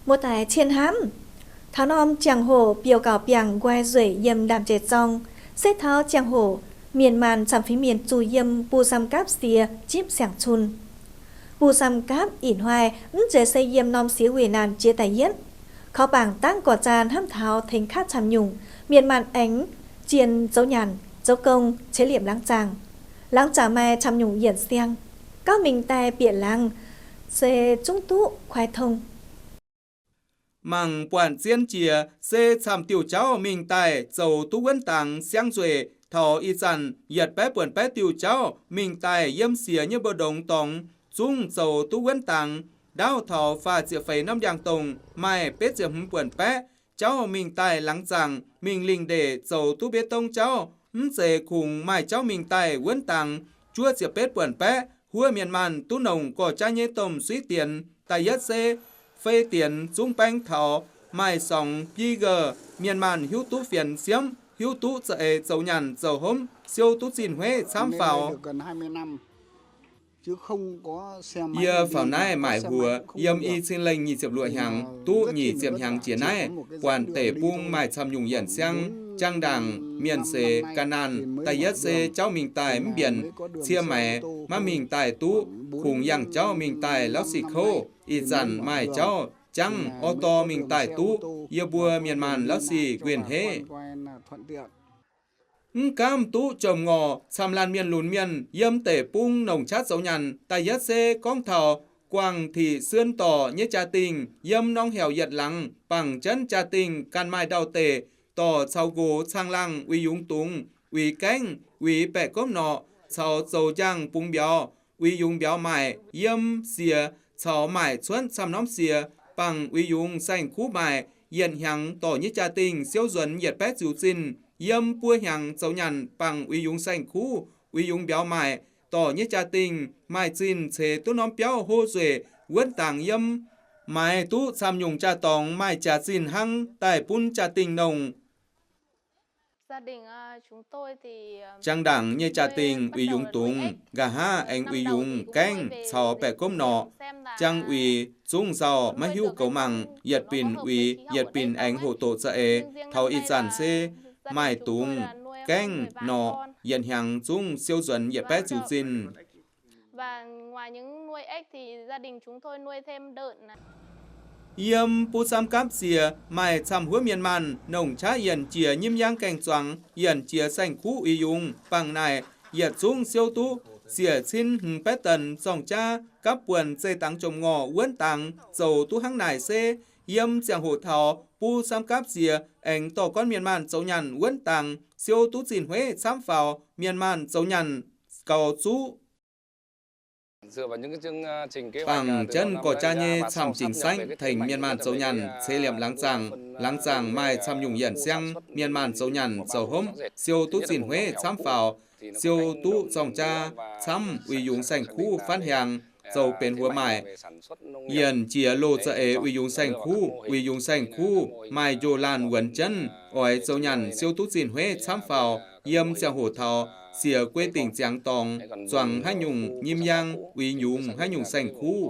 Muoz-doic cien hnamv, taux norm ziangh hoc biouv gauh biangh nqoi nzueic yiem ndaamv-jeiv zorng, se taux ziangh hoc mienh maanh camv-fingx mienh zuqc yiem bun samv gapv sie jipv siang-cun. Bun samv gapv ih hnoi mv zeiz se yiem norm siex wuic naanc jiex da'yietv. Kaux bangc dangv gorx-zaan hnamv taux tengx kaav camv-nyungc, mienh maanh aengx zien zoux nyanc, zoux gong, qiex liemh laangz zaangc. Laangz zaangc maaih camv-nyungc yienc siang, gauv mingh daaih bieqc laangz se zungv duqv kuaaiv tong. Mangc buatc zien jiex se camv diuh jauv mingh daaih zoux duqv wuonv dangx siang nzueic. Taux ih zanc yietc baeqv buonc baeqv diuh jauv mingh daaih yiem siex nyei mbu'ndongx dorngx zungv zoux duqv wuonv dangx. Ndaauv taux faah ziepc feix norm ndiangx-dongh maaih betv ziepc hmz buonc baeqv jauv mingh daaih laangz zaangc mingh lingh ndeic zoux duqv mbienv dongv jauv. Mv zeiz kungx maaih jauv mingh daaih wuonv dangx. Juov ziepc betv buonc baeqv huov mienh maanh duqv nongc gorx-jaa nyei domh suiv dienx. Da'yietv se fei dienx zungv baeng taux maaih songx biei ga'naaiv mienh maanh hiuv duqv fienx siemv, hiuv duqv za'eix zoux nyanc zoux hopv, siou duqv zinh hueiv camv faaux. Yie faaux naaiv maaic huox yiem i cin lengh nyic ziepc luoqc hnyangx duqv nyic ziepc hnyangx jiex naaiv, buatc deic-bung maaih camv-nyungc yienc siang. Jangx ndaangc mienh seix ga'naanh, da'yietv se jauv mingh daaih mv mbienc, cie maix maiv mingh daaih duqv, kungx yangh jauv mingh daaih lauv sic kouv. Ih zanc maaih jauv jangv orv dorh mingh daaih duqv, yie mbuo mienh maanh lauv sic nquin heiv. Mv gaamv duqv jomc ngorc camv laanh mienh lunx mienh yiem deic-bung nongc qaqv zoux nyanc. Da'yietv se gorngv taux Guangc Tiqc Suen Dorc nyei jaa-dingh yiem norm heuc yietc laangz, bangc jienv jaa-dingh ganh maaih ndau-deic, dorc caux nqox caangh laangh uix yungz dungz, uix gaengv, uix baeqc gomv norqc, caux zoux njang bungx mbiauz, uix yungz mbiauz maaic, yiem siex caux maaic cuotv camv norm siex, bangc uix yungz saeng-kuv maaic. Yietc hnyangx dorc nyei jaa-dingh siou nzuonx yietc baeqv ziux zinh. Yiem buo hnyangx zoux nyanc bangc uix yungz saeng-kuv, uix yungz mbiauz maaic, dorc nyei jaa-dingh maaih zinh ceix duqv norm biauv hlo nzueic wuonv dangx yiem. Maaiz duqv camv-nyungc jaa-dorngx maaih jaax zinh hnangv daaih bun jaa-dingh nongc. Jangx ndaangc nyei jaa-dingh uix yungz dungz, nqa'haav aengx uix yungz gaengv caux baeqc gomv norqc. Jangx uix zungv nzauh maiv hiuv goux mangc, yietc binc uix yietc binc aengx hoqc doqc za'eix. Taux ih zanc se maaih dungz, gaengv, norqc, yietc hnyangx zungv siou nzuonx yietc baeqv ziux zinh. Yiem bun samv gapv siex maaih camv huov mienh maanh nongc qaqv yienc jiex nyimv yaangv gaeng zuangx, yienc jiex saeng-kuv uix yungz. Bangc naaic yietc zungv siou duqv siec cin hmz baeqv deix zorng-jaav gapv buonc zeiv dangx jomc ngorc wuonv dangx. Zoux duqv hnangv naaic se yiem ziangh hoc taux bun samv gapv siex aengx dorh gorn mienh maanh zoux nyanc wuonv dangx, siou duqv zinh hueiv camv faaux, mienh maanh zoux nyanc gaux zuqv. Bangc jienv gorx-jaa nyei camv jingc saengv tengx mienh maanh zoux nyanc, ceix liemh laangz zaangc. Laangz zaangc maaih camv-nyungc yienc siang, mienh maanh zoux nyanc zoux hopv siou duqv zinh hueiv camv faaux, siou duqv zorng-jaa camv uix yungz saeng-kuv faanv hiaangx, zoux benx huox maaic. Yienc jiex loz za'eix uix yungz saeng-kuv, uix yungz saeng-kuv maaih njoh laanh wuonx jienv, oix zoux nyanc siou duqv zinh hueiv camv faaux. Yiem ziangh hoc taux siec guei dingc ziangx dorngx, zuangx haaix nyungc nyimv yaangv, uix yungz haaix nyungc saeng-kuv.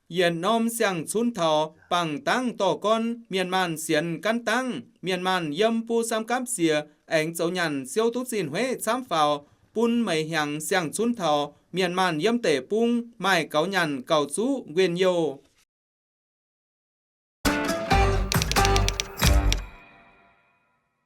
Yietc norm siang-cunv taux bangc dangv dorh gorn mienh maanh sienx gaanv dangv. Mienh maanh yiem bun samv gapv siex aengx zoux nyanc siou duqv zinh hueiv camv faaux, bun meix hnyangx siang-cunv taux mienh maanh yiem deic-bung maaih gaux nyanc gaux zuqv nquin youh.